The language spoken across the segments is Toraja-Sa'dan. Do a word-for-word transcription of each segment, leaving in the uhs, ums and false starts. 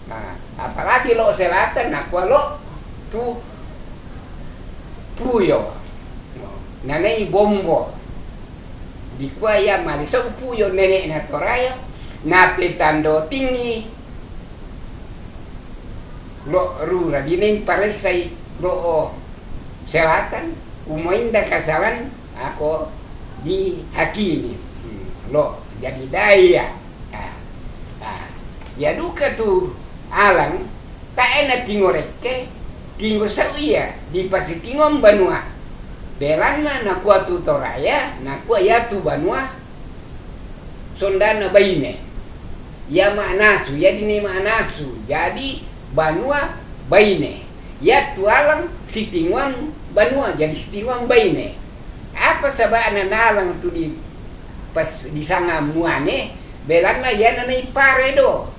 Nah, apalagi lo' selatan, nakua lo' tu Puyo. Nanai Bombo. Dikua ia maliso' Puyo nene'na Toraya, napetando tinggi lo' rura, dinai paressai lo' selatan, umoinda kasalan, ako dihakimi. Hmm, lo' jadi daya. Ah, ah. Ia duka tu Alang, tae' natingo rekke, tingo sau ia, dipasitingoan banua. Belanna nakua tu Toraya, nakua ia tu banua, sondana baine. Ia ma'nasu, ia dinai ma'nasu. Jadi banua baine. Ia tu Alang sitingoan banua, jadi sitingoan baine. Apa saba'na nalang tu di pas disanga muane, belanna ia nanai pare do.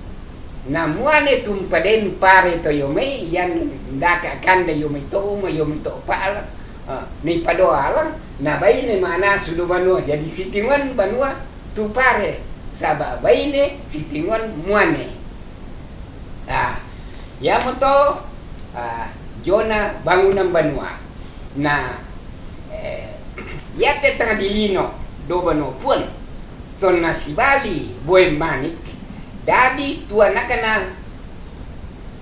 Na muane tu mpaden pare to iomai, ia ndaka kanda iomai to uma, iomai to pa'la. Ah, ni pado Alang, na baine ma'nasu do banua, jadi sitingoan banua tu pare, saba' baine sitingoan muane. Ah, iamoto, ah, jona bangunan banua. Na, eh, iate tang dilino do banua puan, tonna sibali boen manik, dadi tu anakna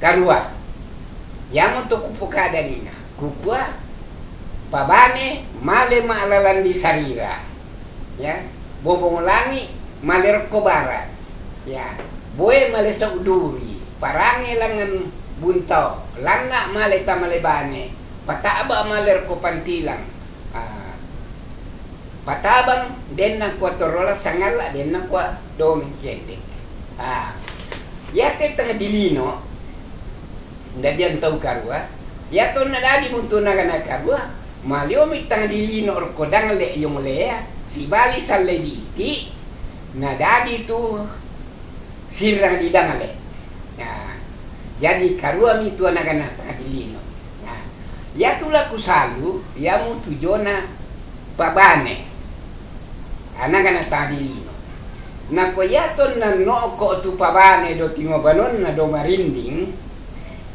karua. Iamoto kupokadanina, kukua, pabane male ma'lalan di sarira. Ya, bobong langi' male rokko bara'. Ya, boe male sau' duri, parange langngan buntao, lanna' male tamale bane, pataba' male rokko pantilang. Ah, patabang, den nakua torola sangalla, den nakua domeng kendek. Ah, iate tang dilino, Ndadian tau karua, iatonna dadi mutu nagana karua, maliomi tang dilino rokko dangle yonglea, sibali salle biti, nadadi tu sirang di dangle. Nah, jadi karuami tu anagana tang dilino. Nah, iatu laku salu, iamutu jona pabane. Anagana tang dilino. Nakua iatonna no'ko tu pabane do tingo banonna do marinding,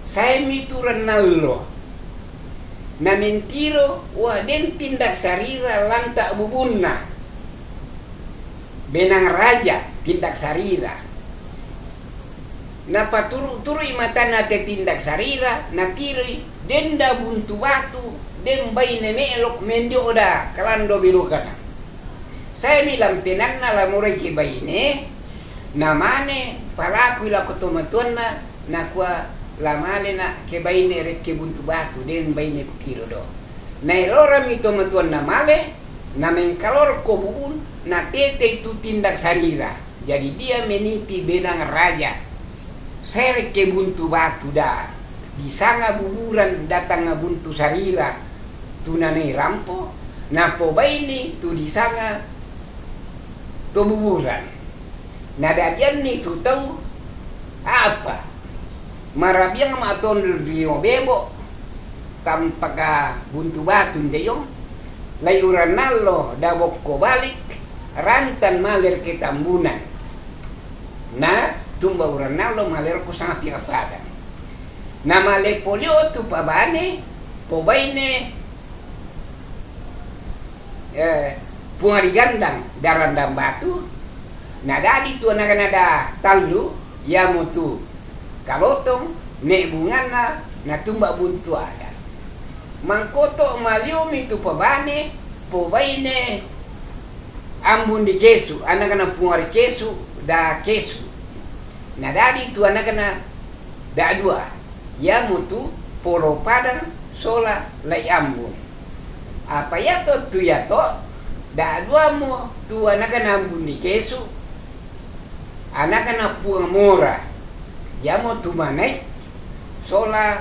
saemi tu rannallo. Namentiro, wa den tindak sarira lanta' bubunna. Benang raja tindak sarira. Napaturu'-turu'i matanna te tindak sarira, natiroi, den da buntu batu, den baine me'lok mendio da kalando bilukana. Saemi lampenanna la morai ke baine, namane palakui lako tomatuanna, nakua la malena' ke baine rekke buntu batu, den baine kukiro do. Naelorami tomatuanna male, namengkalorko bubun, natetei tu tindak sarira. Jadi dia meniti benang raja. Sae rekke buntu batu da, disanga buburan datanga buntu sarira, tu nanai rampo, napobaini tu disanga to buburan. Nadadianni tu tau apa? Marabiang ma'tondol rio bebo, tampaka buntu batu ndeyong, lai urannallo da bokko balik, rantan maler ke tambunan. Na tumba urannallo maler ko sapi apadang. Na male polio tu pabane, pobaine, eh, Puang Rigandang darandang batu, nadadi tu anagana da tallu, iamutu Kalotong, ne' bunganna, natumba buntu ada. Mangkoto maliomi tu pabane, pobaine Ambun di Kesu, anagana Puang Ri Kesu, da Kesu. Nadadi tu anagana da dua, iamutu Polo Padang sola Lai Ambun. Apa iato tu iato, da duamo tu anagana Ambun di Kesu, anakna Puang Mora, iamo tu Manaik sola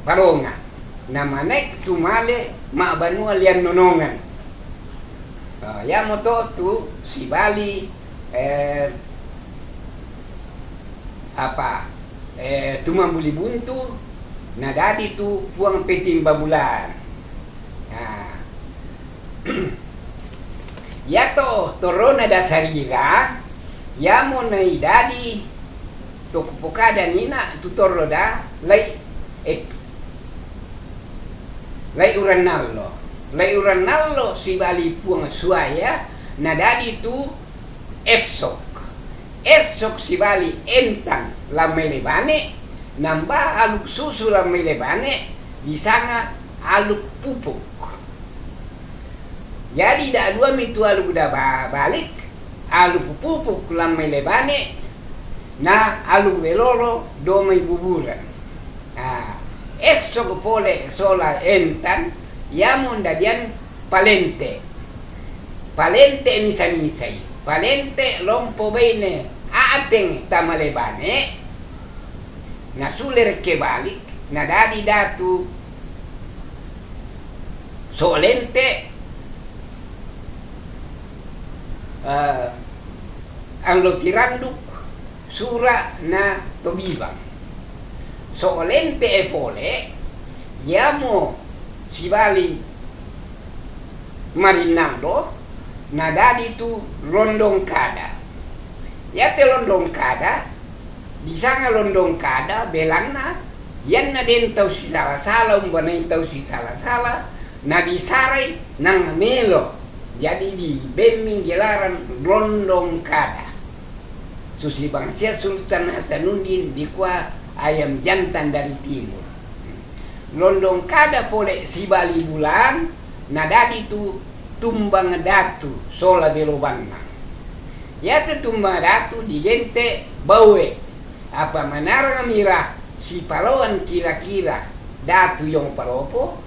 Paronga. Na Manaik tu male ma'banua Liannonongan. Ah, iamoto tu sibali, eh, apa, eh, Tumambuli Buntu, nadadi tu Puang Petimbabulan. Nah. Iato torona da sarira, iamo nai dadi To kupokada nina tu torro da, lai, eh, lai urannallo. Lai urannallo sibali Puang Suaya, na dadi tu essok. Essok sibali entang lammai lebane, namba aluk susu lammai lebane, disanga aluk pupuk. Jadi da dua mi tu aluk da ba-, balik, aluk pupuk lammai lebane, na aluk welolo do mai buburan. Ah, essok pole sola entang, yamo ndadian palente. Palente misa-misai. Palente lompo baine ateng tama lebane, na sule rekke balik, na dadi datu So'lente, eh, anglo tiranduk, sura na tobibang. So'lente e pole, yamo sibali marinnando, na dadi tu londong kada. Yate londong kada, disanga londong kada, belanna, yanna den tau sisala-sala, umbanai tau sisala-sala, na bisarai nang melo. Jadi dibemmi gelaran londong kada. Susi bangsia Sultan Hasanuddin dikua ayam jantan dari timur. Londong kada pole sibali bulan, na dadi tu tumbang datu sola belobanna. Yate tumbang datu digente baue, apa manarang mira sipaloan kira-kira datu yong palopo,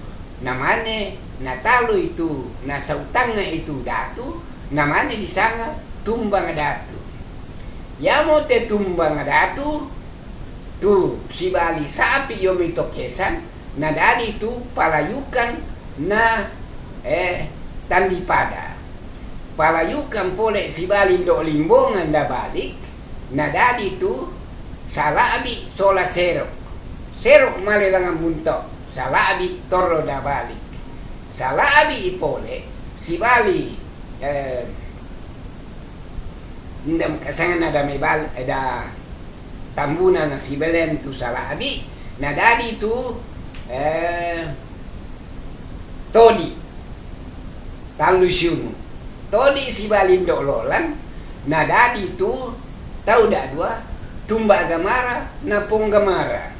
namane natalo itu, nasautanga itu datu, namane disanga tumbang datu. Yamo te tumbang datu, tu sibali sapi yomi tokesan, na dadi tu palayukan na, eh, tandi pada. Palayukan pole sibali ndo limbongan da balik, na dadi tu salabi sola serok. Serok male langan bunto, salabi torro da balik. Salabi pole sibali, eh, Nda makasangana da mebal-, da tambuna na sibalen tu salabi, na dadi tu, eh, todi. Tallu siunu. Todi sibali ndo lolan, na dadi tu tau da dua, tumba gamara, na pong gamara.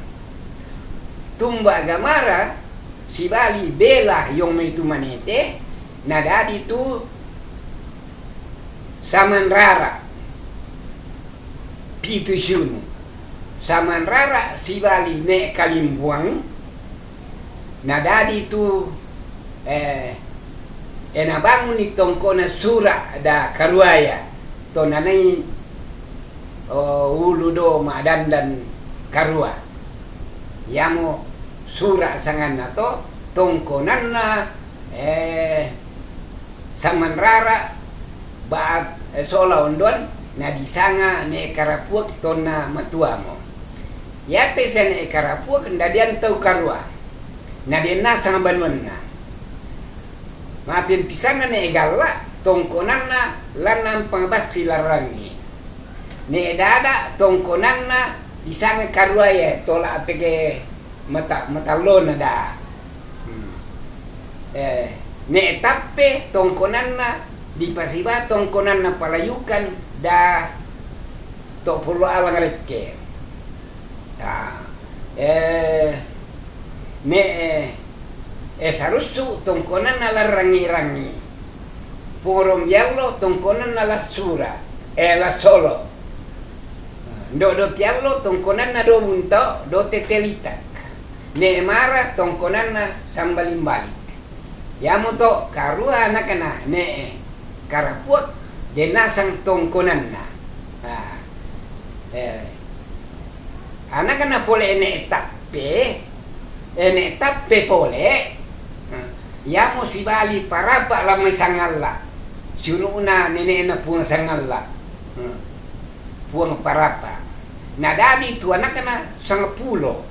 Tumba gamara, sibali bela yong mai tu manete, na dadi tu Samanrara, pitu siunu. Samanrara sibali ne kalimbuang, na dadi tu, eh, e na banguni tongkona sura da karuaya, to nanai, o, ulu do madandan karua. Yamo sura sanganna to, tongkonanna, eh, Samanrara, baat, eh, sola ondoan, na disanga ne Karapuak tonna matuamo. Yate sia ne Karapuak, nda dian tau karua. Na dian nasang banuanna. Mapempisanna ne Galla, tongkonanna lanang pangabassi larangi. Ne Dada, tongkonanna disanga karuae, tola apege mata-, matallona da. Hmm. Eh, ne Tappe tongkonanna dipasiba tongkonanna palayukan da to polo alang rekke. Ah, eh, ne, eh, Sarussu tongkonanna larangi-rangi. Porong Biallo tongkonanna lassura, eh, lassolo. Ndo do tiallo tongkonanna do bunto, do tetelitak. Ne Mara tongkonanna sambalimbalik. Yamo to karua anakna ne Karapuak, de nasang tongkonanna. Ah, eh, anakna pole ne Tappe, eh, ne Tappe pole. Ah, yamo sibali Parapa lamai sangalla. Siununa nenena Puang Sangalla. Hmm. Puang Parapa. Na dadi tu anakna sangpulo.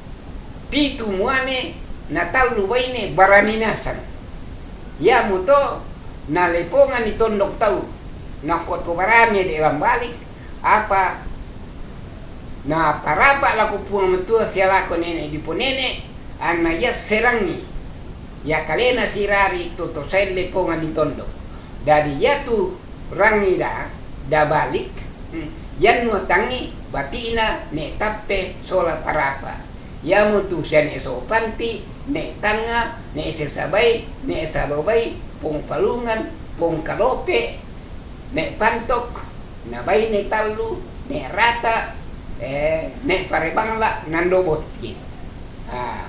Pitu muane na tallu baine barani nasang. Yamo to na lepongani tondok tau. Na ko to barani de lambalik. Apa Na parapa' lako Puang Matua sia lako nene' diponene', anna ia serangi ia kalena sirari to, to saelle pongan ni tondok. Dadi iatu rangi da, da balik, hmm, iannu atangngi bati'na ne' tappe sola parapa'. Iamotu sia ne' so'panti, ne' tangnga, ne' sesabai, ne' salobai, pong palungan, pong kalope, ne' pantok, na baine tallu, ne' rata, eh, ne' parebangla, nando botti. Ah.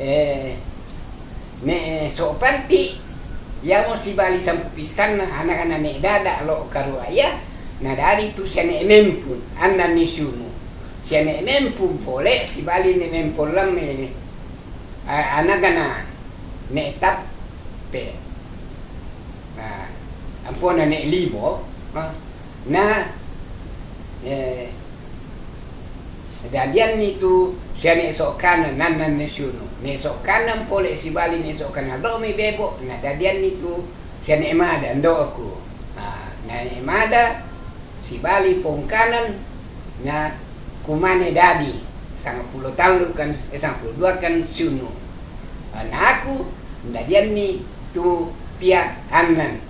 Eh, ne' so'panti, iamo sibali sampu pissanna, anakna ne' dada lo' karuaia, na dadi tu sia ne' mempun, anna ni siunu. Sia ne' mempun pole, sibali ne' mempon lamme, a-, anakna ne' tappe. Nah, ampona ne' limo, ah, na, eh, dadianni tu sia ne' so'kanan, nannan ne' siunu. Ne' so'kanan pole sibali ne' so'kanan lo'mi bebo, na dadianni tu sia ne' mada, ndo'ku. Ah, na ne' mada, sibali pongkanan, na kumane dadi, sangpulo tallu kan, eh, sangpulo dua kan siunu. Ah, na aku, dadianni tu pia annan.